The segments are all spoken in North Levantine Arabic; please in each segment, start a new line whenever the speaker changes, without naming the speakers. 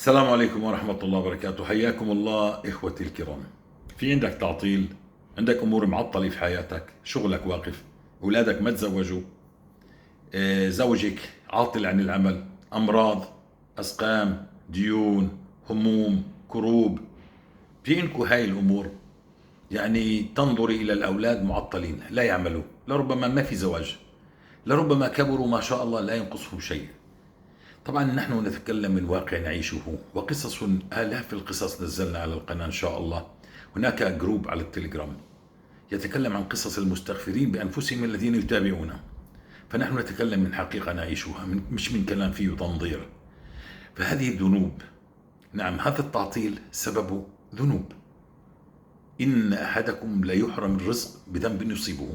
السلام عليكم ورحمة الله وبركاته. حياكم الله إخوتي الكرام. في عندك تعطيل، عندك أمور معطلة في حياتك، شغلك واقف، أولادك ما تزوجوا، زوجك عاطل عن العمل، أمراض، أسقام، ديون، هموم، كروب. في عندكم هاي الأمور، يعني تنظري إلى الأولاد معطلين لا يعملوا، لربما ما في زواج، لربما كبروا ما شاء الله لا ينقصهم شيء. طبعا نحن نتكلم من واقع نعيشه، وقصص، آلاف القصص نزلنا على القناة إن شاء الله. هناك group على التليجرام يتكلم عن قصص المستغفرين بأنفسهم الذين يتابعونه، فنحن نتكلم من حقيقة نعيشها، مش من كلام فيه تنظير. فهذه الذنوب، نعم هذا التعطيل سببه ذنوب. إن أحدكم لا يحرم الرزق بذنب يصيبه.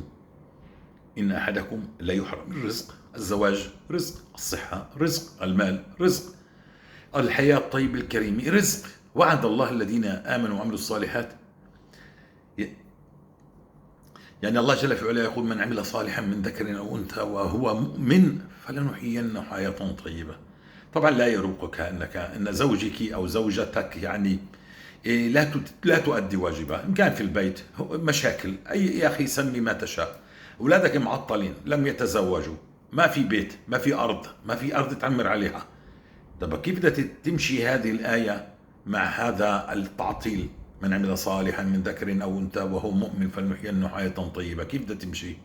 إن أحدكم لا يحرم الرزق. الزواج رزق، الصحة رزق، المال رزق، الحياة الطيبة الكريمة رزق. وعد الله الذين آمنوا وعملوا الصالحات، يعني الله جل في علاه يقول من عمل صالحا من ذكر أو أنثى وهو مؤمن فلنحيينه حياة طيبة. طبعا لا يروقك أن زوجك أو زوجتك يعني لا تؤدي واجبها، إن كان في البيت مشاكل، أي يا أخي سمي ما تشاء، أولادك معطلين لم يتزوجوا، ما في بيت، ما في أرض، ما في أرض تعمر عليها. طب كيف بدها تمشي هذه الآية مع هذا التعطيل؟ من عمل صالحا من ذكر أو أنثى وهو مؤمن فلنحيينه حياة طيبة، كيف بدها تمشي؟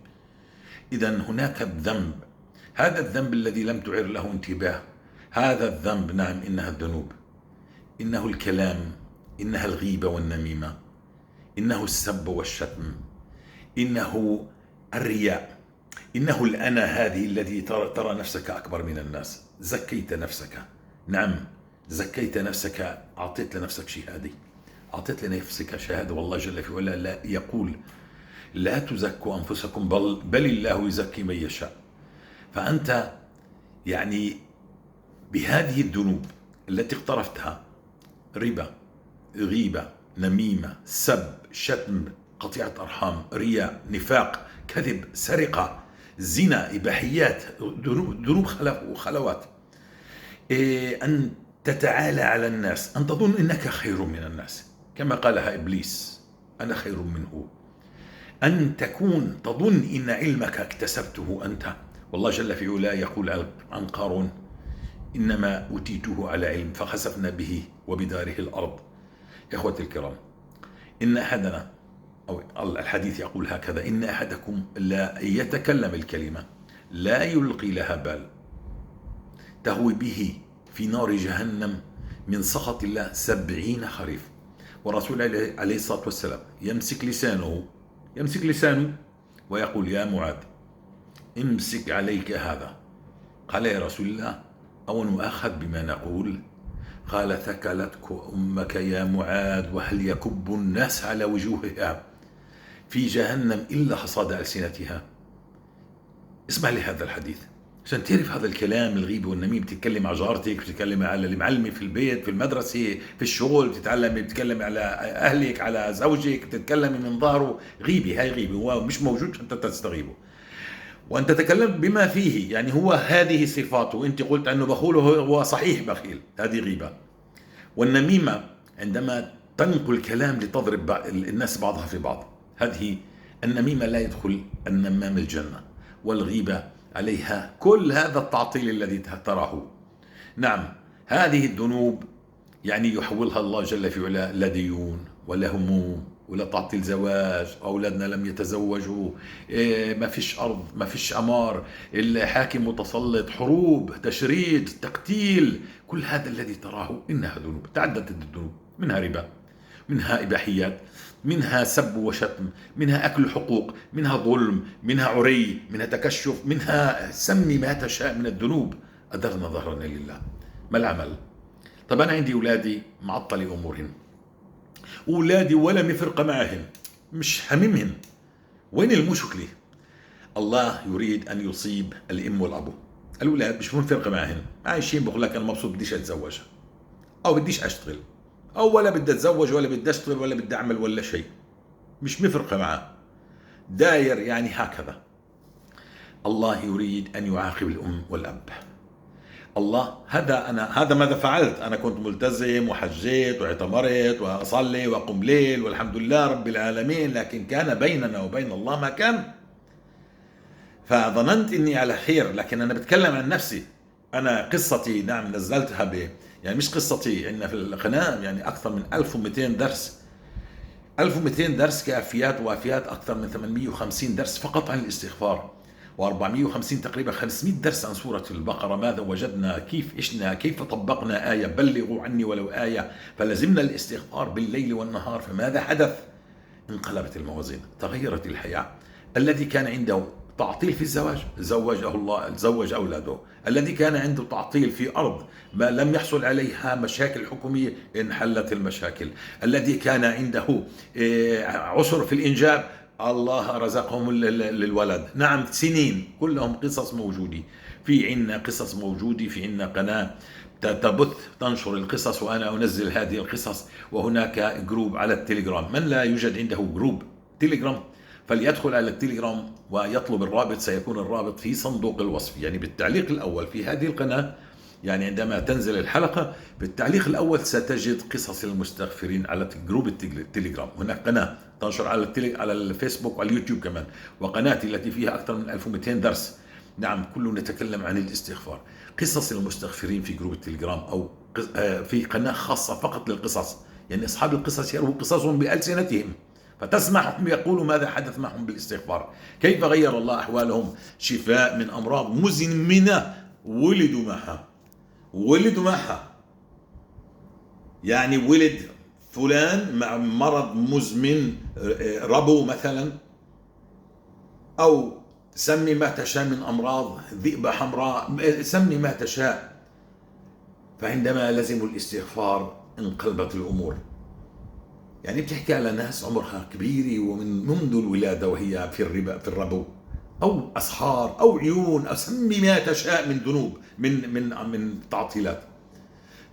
إذا هناك الذنب، هذا الذنب الذي لم تعر له انتباه، هذا الذنب نعم إنها الذنوب، إنه الكلام، إنها الغيبة والنميمة، إنه السب والشتم، إنه الرياء، إنه الأنا هذه الذي ترى نفسك أكبر من الناس. زكيت نفسك، نعم زكيت نفسك، أعطيت لنفسك شهادة، أعطيت لنفسك شهادة. والله جل في علاه لا يقول لا تزكوا أنفسكم بل الله يزكي من يشاء. فأنت يعني بهذه الذنوب التي اقترفتها، ربا، غيبة، نميمة، سب، شتم، قطيعة أرحام، رياء، نفاق، كذب، سرقة، زنا، إباحيات، ذنوب وخلوات، أن تتعالى على الناس، أن تظن أنك خير من الناس كما قالها إبليس أنا خير منه، أن تكون تظن إن علمك اكتسبته أنت. والله جل في علاه يقول عن قارون إنما أوتيته على علم فخسفنا به وبداره الأرض. إخوتي الكرام، إن أحدنا أو الحديث يقول هكذا: إن أحدكم لا يتكلم الكلمة لا يلقي لها بال تهوي به في نار جهنم من سخط الله 70 خريف. والرسول عليه الصلاة والسلام يمسك لسانه ويقول يا معاذ امسك عليك هذا. قال يا رسول الله أو نؤاخذ بما نقول؟ قال ثكلتك أمك يا معاذ، وهل يكب الناس على وجوهها في جهنم إلا حصاد ألسنتها؟ اسمع لهذا الحديث عشان تعرف هذا الكلام، الغيبة والنميمة. بتتكلم على جارتك، بتتكلم على المعلمة في البيت، في المدرسة، في الشغل، بتتكلم على أهلك، على زوجك، بتتكلم من ظهره، غيبة، هاي غيبة، هو مش موجود أنت تستغيبه وأنت تتكلم بما فيه، يعني هو هذه صفاته، أنت قلت أنه بخول هو صحيح بخيل، هذه غيبة. والنميمة عندما تنقل كلام لتضرب الناس بعضها في بعض، هذه النميمة لا يدخل النمام الجنة. والغيبة عليها كل هذا التعطيل الذي تراه. نعم هذه الذنوب يعني يحولها الله جل في علاه لا ديون ولا هموم ولا تعطيل زواج، أولادنا لم يتزوجوا، ما فيش أرض، ما فيش أمار، الحاكم متسلط، حروب، تشريد، تقتيل، كل هذا الذي تراه إنها ذنوب. تعددت الذنوب، منها ربا، منها إباحيات، منها سب وشتم، منها أكل حقوق، منها ظلم، منها عري، منها تكشف، منها سمي ما تشاء من الذنوب. أدرنا ظهرنا لله. ما العمل؟ طب أنا عندي أولادي معطلي أمورهن، أولادي ولا مفرقة معهن، مش هممهن، وين المشكلة؟ الله يريد أن يصيب الأم والأبو. الأولاد مش مفرقة معهن، عايشين، بقول لك أنا مبسوط بديش أتزوج أو بديش أشتغل، أو ولا بدي أتزوج ولا بدي أشتغل ولا بدي أعمل ولا شيء، مش مفرقة معه، داير يعني هكذا. الله يريد أن يعاقب الأم والأب. الله هذا أنا، هذا ماذا فعلت؟ أنا كنت ملتزم وحجيت واعتمرت وأصلي وأقوم ليل والحمد لله رب العالمين، لكن كان بيننا وبين الله ما كان. فظننت إني على خير، لكن أنا بتكلم عن نفسي، أنا قصتي نعم نزلتها يعني مش قصتي، عندنا في القناة يعني أكثر من 1200 درس، 1200 درس كافيات وافيات، أكثر من 850 درس فقط عن الاستغفار، و450 تقريبا 500 درس عن سورة البقرة. ماذا وجدنا؟ كيف عشنا؟ كيف طبقنا آية بلغوا عني ولو آية؟ فلزمنا الاستغفار بالليل والنهار. فماذا حدث؟ انقلبت الموازين، تغيرت الحياة. الذي كان عنده تعطيل في الزواج زوجه الله، زوج أولاده. الذي كان عنده تعطيل في أرض ما لم يحصل عليها مشاكل حكومية انحلت المشاكل. الذي كان عنده عسر في الإنجاب الله رزقهم للولد. نعم سنين، كلهم قصص موجودة في عنا، قصص موجودة في عنا قناة تبث تنشر القصص، وأنا أنزل هذه القصص. وهناك group على التليجرام، من لا يوجد عنده group تليجرام فليدخل على التليجرام ويطلب الرابط، سيكون الرابط في صندوق الوصف، يعني بالتعليق الأول في هذه القناة. يعني عندما تنزل الحلقة بالتعليق الأول ستجد قصص المستغفرين على group التليجرام. هناك قناة تنشر على الفيسبوك وعلى اليوتيوب كمان، وقناتي التي فيها أكثر من 1200 درس. نعم كله نتكلم عن الاستغفار، قصص المستغفرين في group التليجرام أو في قناة خاصة فقط للقصص، يعني أصحاب القصص يرووا قصصهم بألسنتهم، فتسمعهم يقولوا ماذا حدث معهم بالاستغفار، كيف غير الله أحوالهم، شفاء من أمراض مزمنة ولدوا معها، ولدوا معها. يعني ولد فلان مع مرض مزمن، ربو مثلا، أو سمي ما تشاء من أمراض، ذئبة حمراء، سمي ما تشاء. فعندما لزموا الاستغفار انقلبت الأمور. يعني بتحكي على ناس عمرها كبيرة ومن منذ الولادة وهي في الربا، في الربو، أو أسحار أو عيون، أو سمي ما تشاء من ذنوب، من من من تعطيلات.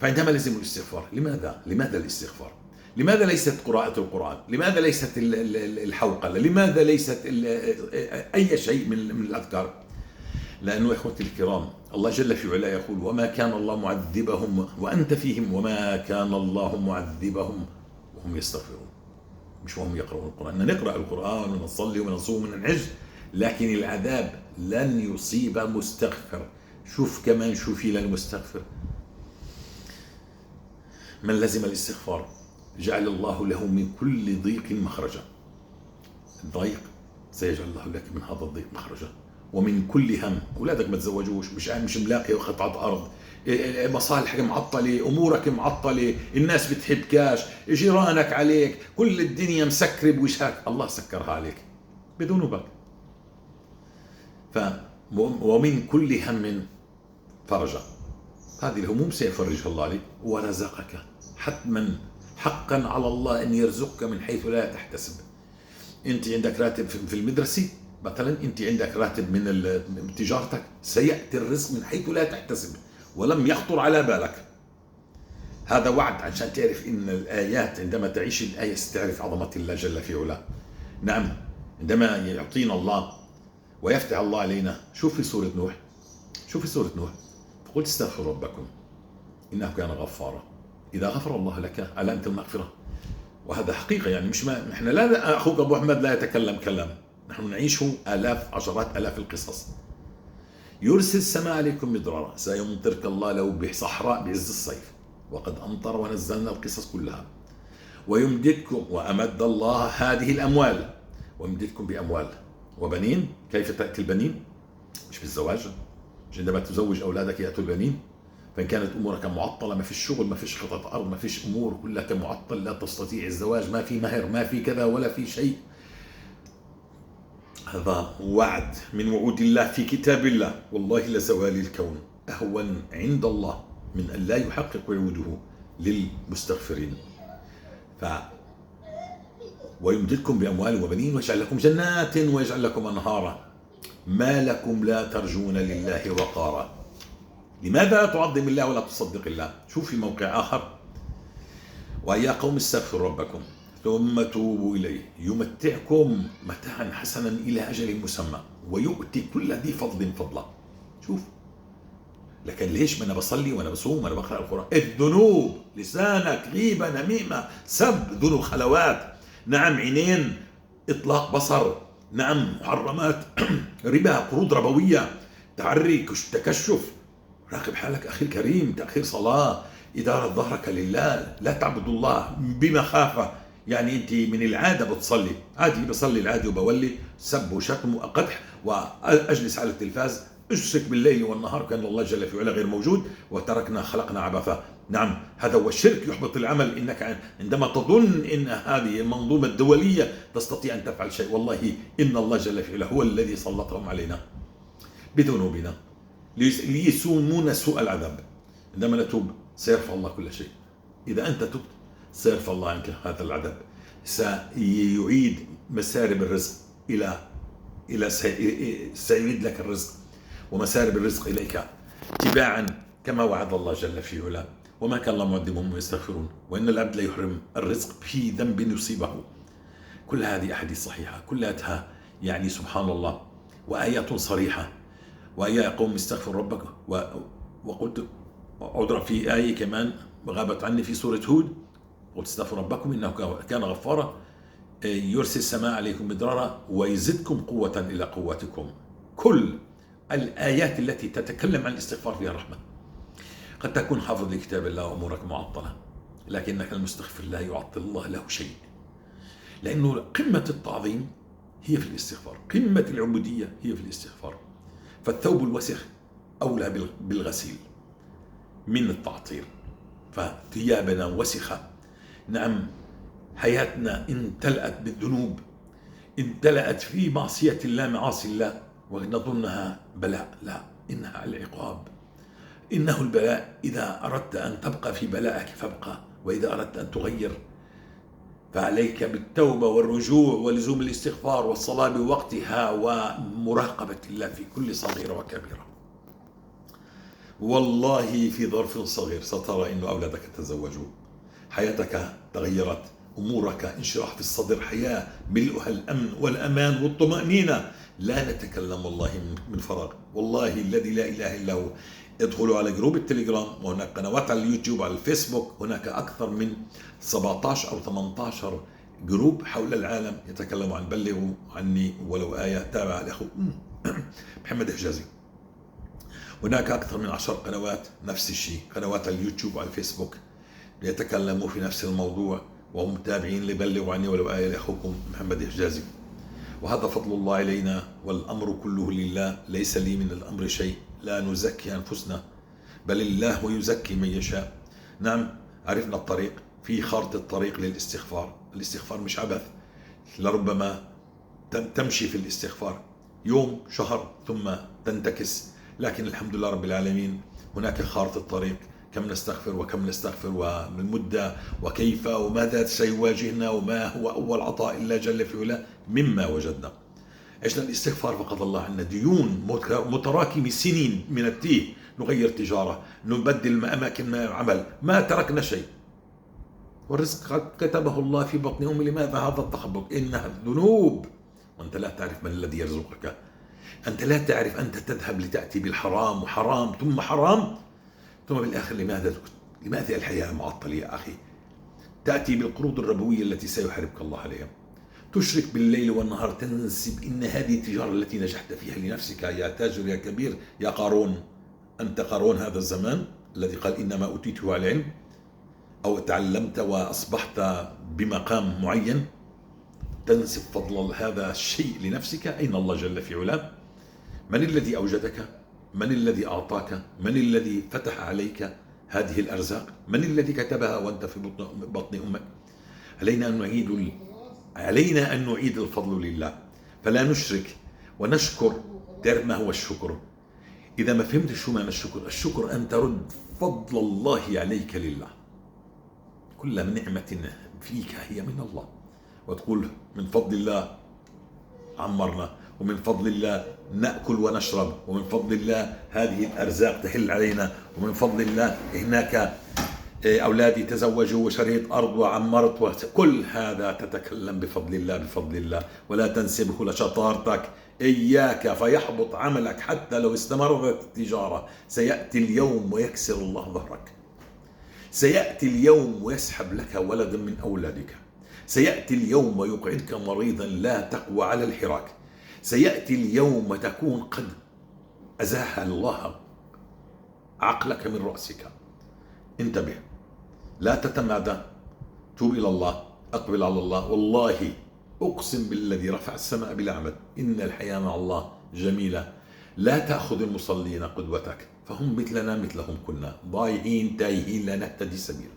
فعندما لزموا الاستغفار، لماذا؟ لماذا الاستغفار؟ لماذا ليست قراءة القرآن؟ لماذا ليست الحوقلة؟ لماذا ليست أي شيء من الأذكار؟ لأنه إخوتي الكرام، الله جل في علاه يقول: وما كان الله معذبهم وأنت فيهم وما كان الله معذبهم وهم يستغفرون. مش وهم يقرؤون القرآن، نقرأ القرآن ونصلي ونصوم ونحج، لكن العذاب لن يصيب مستغفر. شوف كمان، شوفي للمستغفر، من لزم الاستغفار جعل الله له من كل ضيق مخرجا. الضيق سيجعل الله لك من هذا الضيق مخرجا، ومن كل هم. أولادك ما تزوجوش، مش ملاقي قطعة أرض، مصالحك معطلة، أمورك معطلة، الناس بتحبكاش، جيرانك عليك، كل الدنيا مسكرة بوجهك، الله سكرها عليك بذنوبك. ومن كل هم فرجا، هذه الهموم سيفرجها الله عليك. ورزقك حتما، حقا على الله أن يرزقك من حيث لا تحتسب. أنت عندك راتب في المدرسة مثلا، أنت عندك راتب من تجارتك، سيأتي الرزق من حيث لا تحتسب ولم يخطر على بالك. هذا وعد عشان تعرف إن الآيات عندما تعيش الآية ستعرف عظمة الله جل في علاه. نعم، عندما يعطينا الله ويفتح الله علينا. شوف في سورة نوح، شوف في سورة نوح، فقلت استغفروا ربكم إنه كان غفارا. إذا غفر الله لك علامة المغفرة، وهذا حقيقة. يعني مش ما نحن لا، أخوك أبو أحمد لا يتكلم كلام، نحن نعيشه آلاف، عشرات آلاف القصص. يرسل السماء عليكم مدرارا، سيمطرك الله لو بصحراء بعز الصيف، وقد أمطر ونزلنا القصص كلها. ويمددكم، وأمد الله هذه الأموال، ويمددكم بأموال وبنين. كيف تأتي البنين؟ مش بالزواج، مش عندما تزوج أولادك يأتوا البنين. فإن كانت أمورك معطلة، ما فيش شغل، ما فيش قطعة أرض، ما فيش أمور، كلها معطل، لا تستطيع الزواج، ما في مهر، ما في كذا ولا في شيء. هذا وعد من وعود الله في كتاب الله. والله لزوال الكون أهون عند الله من أن لا يحقق وعوده للمستغفرين. ويمددكم بأموال وبنين ويجعل لكم جنات ويجعل لكم أنهارا ما لكم لا ترجون لله وقارا. لماذا تعظم الله ولا تصدق الله؟ شوف في موقع آخر: ويا قوم استغفروا ربكم ثم توبوا إليه يمتعكم متاعا حسنا إلى أجل مسمى ويؤتي كل ذي فضل فضله. شوف، لكن ليش؟ ما أنا بصلي وأنا بصوم وأنا بقرأ القرآن. الذنوب، لسانك، غيبة، نميمة، سب، ذنوب، خلوات، نعم، عينين، إطلاق بصر، نعم، محرمات، ربا، قروض ربوية، تعري، تكشف. راقب حالك أخي الكريم، تأخير صلاة، إدارة ظهرك لله، لا تعبد الله بمخافة. يعني أنت من العادة بتصلي عادي، بصلي العادي وبولي سب وشتم وقدح وأجلس على التلفاز، أشرك بالليل والنهار كأن الله جل في علاه غير موجود، وتركنا خلقنا عبثا. نعم، هذا هو الشرك، يحبط العمل. إنك عندما تظن إن هذه المنظومة الدولية تستطيع أن تفعل شيء، والله إن الله جل في علاه هو الذي سلطهم علينا بذنوبنا ليسومون سوء العذاب. عندما نتوب سيرفع الله كل شيء. إذا أنت تبت سيرفع الله عنك هذا العذاب، سيعيد مسارب الرزق إلى سيعيد لك الرزق ومسارب الرزق إليك تباعا كما وعد الله جل في علاه. وما كان الله معذبهم ويستغفرون، وإن العبد لا يحرم الرزق في ذنب يصيبه. كل هذه أحاديث صحيحة كلها يعني سبحان الله، وآيات صريحة. ويا قوم استغفر ربك، وقلت عذرا في آية كمان غابت عني في سورة هود، قلت استغفروا ربكم إنه كان غفارا يرسل السماء عليكم مدرارا ويزدكم قوة إلى قوتكم. كل الآيات التي تتكلم عن الاستغفار فيها رحمة. قد تكون حافظ لكتاب الله وأمورك معطلة، لكنك المستغفر لا يعطل الله له شيء، لأنه قمة التعظيم هي في الاستغفار، قمة العبودية هي في الاستغفار. فالثوب الوسخ أولى بالغسيل من التعطير. فثيابنا وسخة، نعم، حياتنا امتلأت بالذنوب، امتلأت في معصية الله، معاصي الله، ونظنها بلاء. لا، إنها العقاب، إنه البلاء. إذا أردت أن تبقى في بلائك فابقى، وإذا أردت أن تغير فعليك بالتوبة والرجوع ولزوم الاستغفار والصلاة بوقتها ومراقبة الله في كل صغيرة وكبيرة. والله في ظرف صغير سترى أن أولادك تزوجوا، حياتك تغيرت، أمورك انشراح في الصدر، حياة ملؤها الأمن والأمان والطمأنينة. لا نتكلم والله من فراغ، والله الذي لا إله إلا هو. ادخلوا على جروب التليجرام، وهناك قنوات على اليوتيوب، على الفيسبوك، هناك أكثر من 17 أو 18 جروب حول العالم يتكلموا عن بلغوا عني ولو آية، تابع الأخو محمد حجازي. هناك أكثر من 10 قنوات نفس الشيء، قنوات على اليوتيوب وعلى الفيسبوك يتكلموا في نفس الموضوع، وهم متابعين لبلغوا عني ولو آية لأخوكم محمد حجازي. وهذا فضل الله علينا، والأمر كله لله، ليس لي من الأمر شيء. لا نزكي أنفسنا بل الله يزكي من يشاء. نعم، عرفنا الطريق، في خارطة الطريق للاستغفار. الاستغفار مش عبث، لربما تمشي في الاستغفار يوم، شهر، ثم تنتكس، لكن الحمد لله رب العالمين هناك خارطة الطريق، كم نستغفر وكم نستغفر والمدة وكيف وماذا سيواجهنا وما هو أول عطاء الله جل في علاه مما وجدنا. عشنا الاستغفار فقد الله عنا ديون متراكمة سنين من التيه، نغير تجارة، نبدل أماكن عمل، ما تركنا شيء. والرزق قد كتبه الله في بطن أمي، لماذا هذا التخبط؟ إنها الذنوب، وأنت لا تعرف من الذي يرزقك، أنت لا تعرف، أنت تذهب لتأتي بالحرام وحرام ثم حرام، ثم بالآخر لماذا الحياة معطلة يا أخي؟ تأتي بالقروض الربوية التي سيحاربك الله عليها، تشرك بالليل والنهار، تنسب إن هذه التجارة التي نجحت فيها لنفسك يا تاجر يا كبير يا قارون، أنت قارون هذا الزمان الذي قال إنما أوتيته على علم، أو تعلمت وأصبحت بمقام معين، تنسب فضل هذا الشيء لنفسك. أين الله جل في علاه؟ من الذي أوجدك؟ من الذي أعطاك؟ من الذي فتح عليك هذه الأرزاق؟ من الذي كتبها وأنت في بطن أمك؟ علينا أن نعيد الفضل لله، فلا نشرك ونشكر. تعرف ما هو الشكر؟ إذا ما فهمت شو معنى الشكر، الشكر أن ترد فضل الله عليك لله. كل نعمة فيك هي من الله، وتقول من فضل الله عمرنا، ومن فضل الله نأكل ونشرب، ومن فضل الله هذه الأرزاق تحل علينا، ومن فضل الله هناك أولادي تزوجوا وشريت أرض وعمرت، كل هذا تتكلم بفضل الله، بفضل الله، ولا تنسبه لشطارتك. إياك فيحبط عملك حتى لو استمرت التجارة. سيأتي اليوم ويكسر الله ظهرك، سيأتي اليوم ويسحب لك ولدا من أولادك، سيأتي اليوم ويقعدك مريضا لا تقوى على الحراك، سيأتي اليوم وتكون قد أزاح الله عقلك من رأسك. انتبه، لا تتمادى، توب إلى الله، أقبل على الله. والله أقسم بالذي رفع السماء بلا عمد إن الحياة مع الله جميلة. لا تأخذ المصلين قدوتك، فهم مثلنا مثلهم، كنا ضايعين تايهين لا نهتدي سبيلا،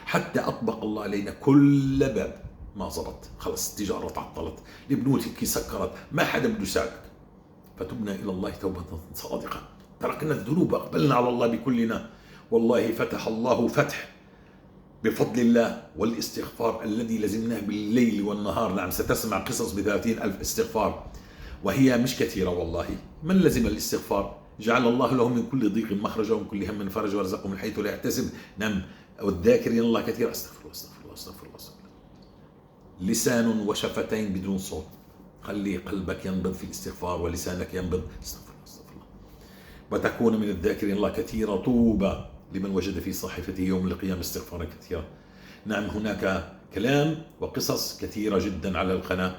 حتى أطبق الله علينا كل باب. ما زبط، خلص التجارة تعطلت، البنوك سكرت، ما حدا بده يساعدك. فتبنا إلى الله توبة صادقة، تركنا الذنوب وأقبلنا على الله بكلنا. والله فتح الله فتح بفضل الله والاستغفار الذي لزمناه بالليل والنهار. نعم ستسمع قصص ب30,000 استغفار، وهي مش كثيرة والله. من لزم الاستغفار جعل الله له من كل ضيق مخرجا ومن كل هم فرجا ورزقه من حيث لا يحتسب. نعم، والذاكرين الله كثيرا. استغفر الله استغفر الله استغفر الله استغفر الله. لسان وشفتين بدون صوت، خلي قلبك ينبض في الاستغفار ولسانك ينبض استغفر الله استغفر الله، وتكون من الذاكرين الله كثيرا. طوبى لمن وجد في صحيفته يوم القيامة استغفارا كثيرا. نعم هناك كلام وقصص كثيرة جدا على القناة.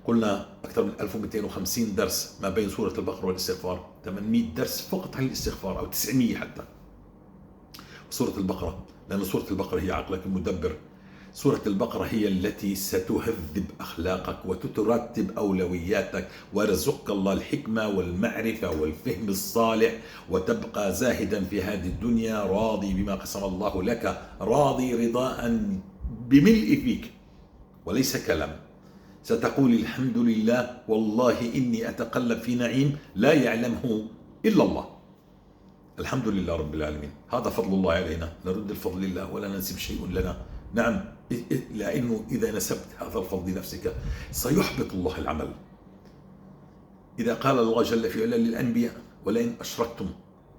قلنا أكثر من 1250 درس ما بين سورة البقرة والاستغفار، 800 درس فقط عن الاستغفار أو 900 حتى. سورة البقرة، لأن سورة البقرة هي عقلك المدبر. سورة البقرة هي التي ستهذب أخلاقك وتترتب أولوياتك، ويرزقك الله الحكمة والمعرفة والفهم الصالح، وتبقى زاهدا في هذه الدنيا راضي بما قسم الله لك، راضي رضاء بملء فيك وليس كلام. ستقول الحمد لله، والله إني أتقلب في نعيم لا يعلمه إلا الله. الحمد لله رب العالمين، هذا فضل الله علينا، نرد الفضل لله ولا ننسب شيء لنا. نعم، لأنه إذا نسبت هذا الفضل لنفسك سيحبط الله العمل. إذا قال الله جل في علاه للأنبياء ولئن أشركتم،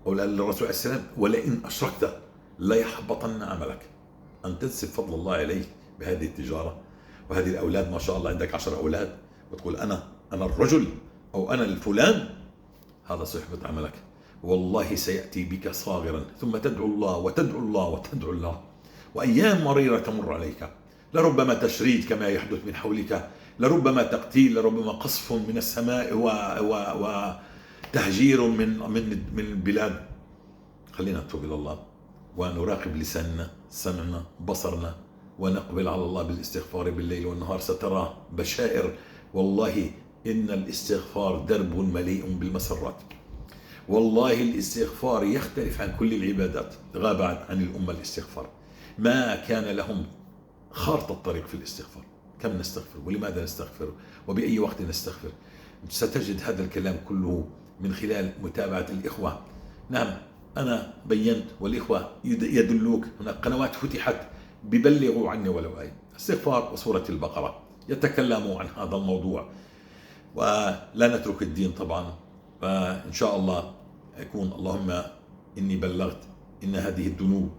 أو للرسول عليه السلام ولئن أشركت ليحبطن عملك. أن تنسب فضل الله عليك بهذه التجارة وهذه الأولاد، ما شاء الله عندك 10 أولاد، وتقول أنا الرجل أو أنا الفلان، هذا سيحبط عملك. والله سيأتي بك صاغرا، ثم تدعو الله وتدعو الله وتدعو الله، وأيام مريرة تمر عليك، لربما تشريد كما يحدث من حولك، لربما تقتيل، لربما قصف من السماء وتهجير من البلاد. خلينا نتوب إلى الله ونراقب لساننا، سمعنا، بصرنا، ونقبل على الله بالاستغفار بالليل والنهار. سترى بشائر. والله إن الاستغفار درب مليء بالمسرات. والله الاستغفار يختلف عن كل العبادات. غاب عن الأمة الاستغفار، ما كان لهم خارطة الطريق في الاستغفار. كم نستغفر ولماذا نستغفر وبأي وقت نستغفر؟ ستجد هذا الكلام كله من خلال متابعة الإخوة. نعم أنا بينت والإخوة يدلوك، هناك قنوات فتحت ببلغوا عني ولو آية. استغفار وسورة البقرة يتكلموا عن هذا الموضوع، ولا نترك الدين طبعا. فإن شاء الله يكون اللهم إني بلغت، إن هذه الذنوب،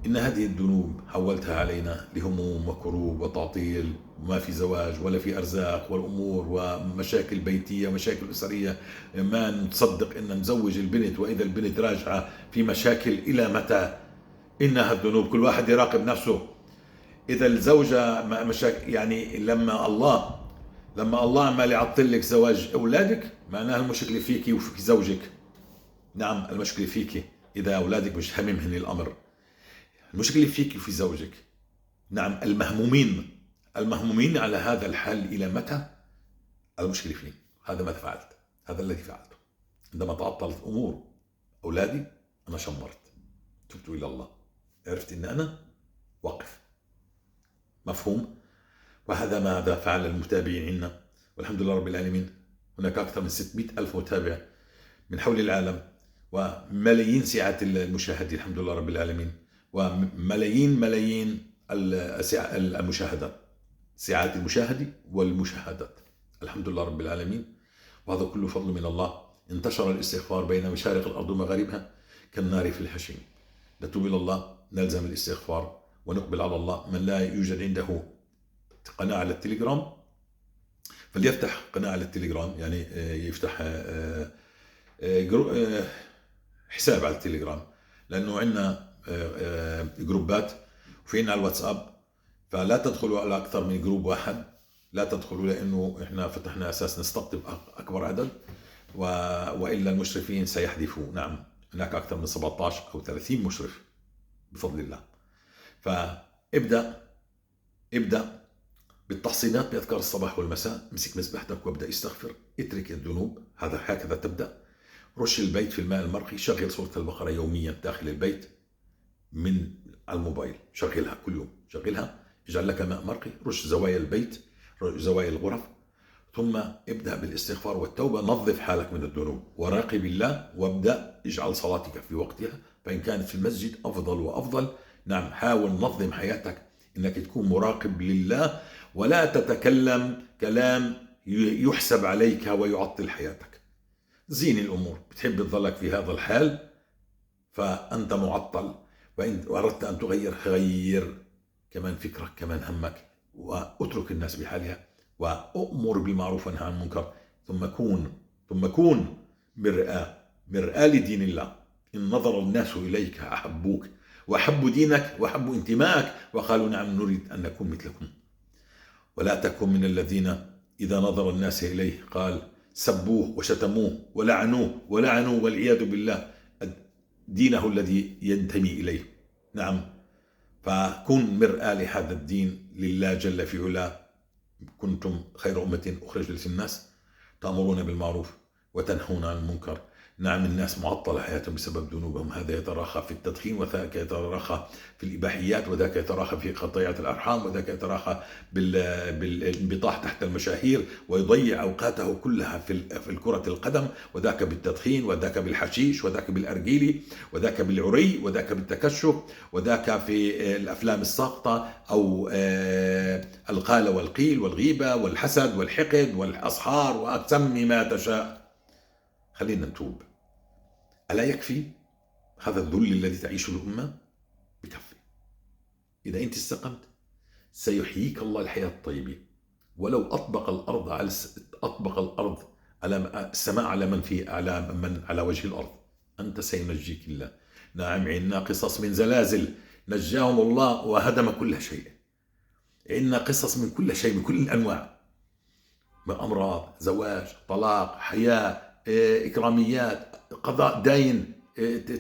إن هذه الذنوب حولتها علينا لهموم وكروب وتعطيل، وما في زواج ولا في أرزاق والأمور ومشاكل بيتية ومشاكل أسرية. ما نصدق إن نزوج البنت وإذا البنت راجعة في مشاكل. إلى متى؟ إنها الذنوب. كل واحد يراقب نفسه. إذا الزوجة مشاكل، يعني لما الله عمال يعطل لك زواج أولادك، معناها المشكلة فيكي وفي زوجك. نعم المشكلة فيكي إذا أولادك مش هممهن الأمر. المشكلة فيك وفي زوجك. نعم المهمومين على هذا الحال إلى متى؟ المشكلة فيه. هذا ما فعلت، هذا الذي فعلته. عندما تعطلت أمور أولادي أنا شمرت، تبت إلى الله، عرفت إن أنا واقف. مفهوم؟ وهذا ماذا فعل المتابعين عندنا، والحمد لله رب العالمين. هناك أكثر من 600,000 متابع من حول العالم، وملايين ساعات المشاهدين، الحمد لله رب العالمين، وملايين ملايين المشاهدات، ساعات المشاهدة والمشاهدات، الحمد لله رب العالمين. وهذا كله فضل من الله. انتشر الاستغفار بين مشارق الأرض ومغاربها كالنار في الحشيم. نتوب إلى الله نلزم الاستغفار ونقبل على الله. من لا يوجد عنده قناة على التليجرام فليفتح قناة على التليجرام، يعني يفتح حساب على التليجرام، لأنه عندنا جروبات وفي عندنا على الواتساب، فلا تدخلوا على أكثر من group واحد، لا تدخلوا، لأنه إحنا فتحنا أساس نستقطب أكبر عدد، وإلا المشرفين سيحذفوا. نعم هناك أكثر من 17 أو 30 مشرف بفضل الله. فابدأ ابدأ بالتحصينات بأذكار الصباح والمساء، امسك مسبحتك وابدأ استغفر، اترك الذنوب، هذا هكذا تبدأ. رش البيت في الماء المرقي، شغل سورة البقرة يوميا داخل البيت من الموبايل، شغلها كل يوم، شغلها، اجعل لك ماء مرقي، رش زوايا البيت، رش زوايا الغرف، ثم ابدأ بالاستغفار والتوبة، نظف حالك من الذنوب وراقب الله، وابدأ اجعل صلاتك في وقتها، فإن كانت في المسجد أفضل وأفضل. نعم حاول نظم حياتك إنك تكون مراقب لله، ولا تتكلم كلام يحسب عليك ويعطل حياتك. زين الأمور، بتحب تظلك في هذا الحال فأنت معطل، وإن أردت أن تغير غير كمان فكرك كمان همك، واترك الناس بحالها، وأؤمر بالمعروف وانهى عن المنكر، ثم كون مرآة لدين الله. إن نظر الناس إليك أحبوك وأحبوا دينك وأحبوا انتمائك وقالوا نعم نريد أن نكون مثلكم. ولا تكن من الذين إذا نظر الناس إليه قال سبوه وشتموه ولعنوه ولعنوا والعياذ بالله دينه الذي ينتمي إليه. نعم فكن مرآة لهذا الدين لله جل في علاه. كنتم خير أمة أخرجت للناس تأمرون بالمعروف وتنهون عن المنكر. نعم الناس معطلة حياتهم بسبب ذنوبهم، هذا يتراخى في التدخين، وذاك يتراخى في الإباحيات، وذاك يتراخى في قطيعة الأرحام، وذاك يتراخى بالانبطاح تحت المشاهير ويضيع أوقاته كلها في الكرة القدم، وذاك بالتدخين، وذاك بالحشيش، وذاك بالأرجيلي، وذاك بالعري، وذاك بالتكشف، وذاك في الأفلام الساقطة أو القال والقيل والغيبة والحسد والحقد والأسحار وأتم ما تشاء. خلينا نتوب. ألا يكفي هذا الذل الذي تعيشه الأمة؟ بكفي. إذا أنت استقمت سيحييك الله الحياة الطيبة. ولو أطبق الأرض على أطبق الأرض على السماء على من في على من على وجه الأرض، أنت سينجيك الله. نعم عندنا قصص من زلازل نجاهم الله وهدم كل شيء. عندنا قصص من كل شيء بكل الأنواع، من أمراض، زواج، طلاق، حياة، إكراميات، قضاء دين،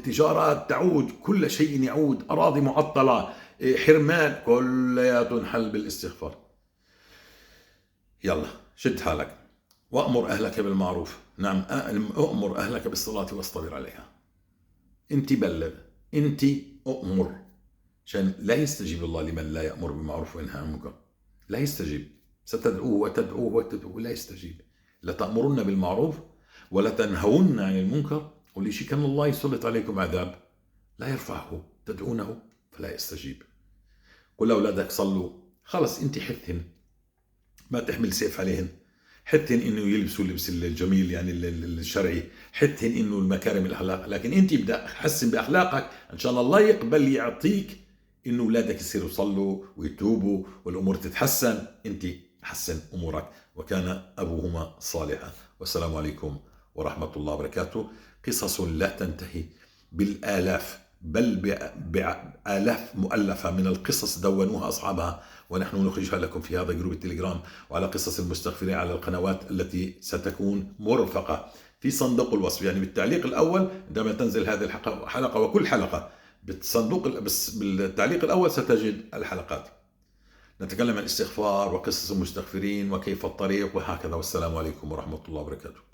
تجارات تعود، كل شيء يعود، أراضي معطلة، حرمان، كلها تنحل بالاستغفار. يلا شد حالك وأمر أهلك بالمعروف. نعم أمر أهلك بالصلاة واصطبر عليها. أنت بلغ، أنت أؤمر، عشان لا يستجيب الله لمن لا يأمر بالمعروف وينهى عن المنكر. لا يستجيب، ستدعوه وتدعوه وتدعوه لا يستجيب. لتأمرن بالمعروف ولا تنهون عن المنكر وليشكن الله يسلط عليكم عذاب لا يرفعه، تدعونه فلا يستجيب. قل لأولادك صلوا، خلص انت حثهن، ما تحمل سيف عليهن، حثهن انه يلبسوا اللبس الجميل يعني الشرعي، حثهن انه المكارم الاخلاق، لكن انت ابدا حسن باخلاقك ان شاء الله يقبل يعطيك انه اولادك يصيروا يصلوا ويتوبوا والامور تتحسن. انت حسن امورك. وكان ابوهما صالحا. والسلام عليكم ورحمة الله وبركاته. قصص لا تنتهي بالآلاف، بل بآلاف مؤلفة من القصص دونوها أصحابها، ونحن نخرجها لكم في هذا group التليجرام، وعلى قصص المستغفرين على القنوات التي ستكون مرفقة في صندوق الوصف، يعني بالتعليق الأول عندما تنزل هذه الحلقة، وكل حلقة بالصندوق بالتعليق الأول ستجد الحلقات. نتكلم عن الاستغفار وقصص المستغفرين وكيف الطريق وهكذا. والسلام عليكم ورحمة الله وبركاته.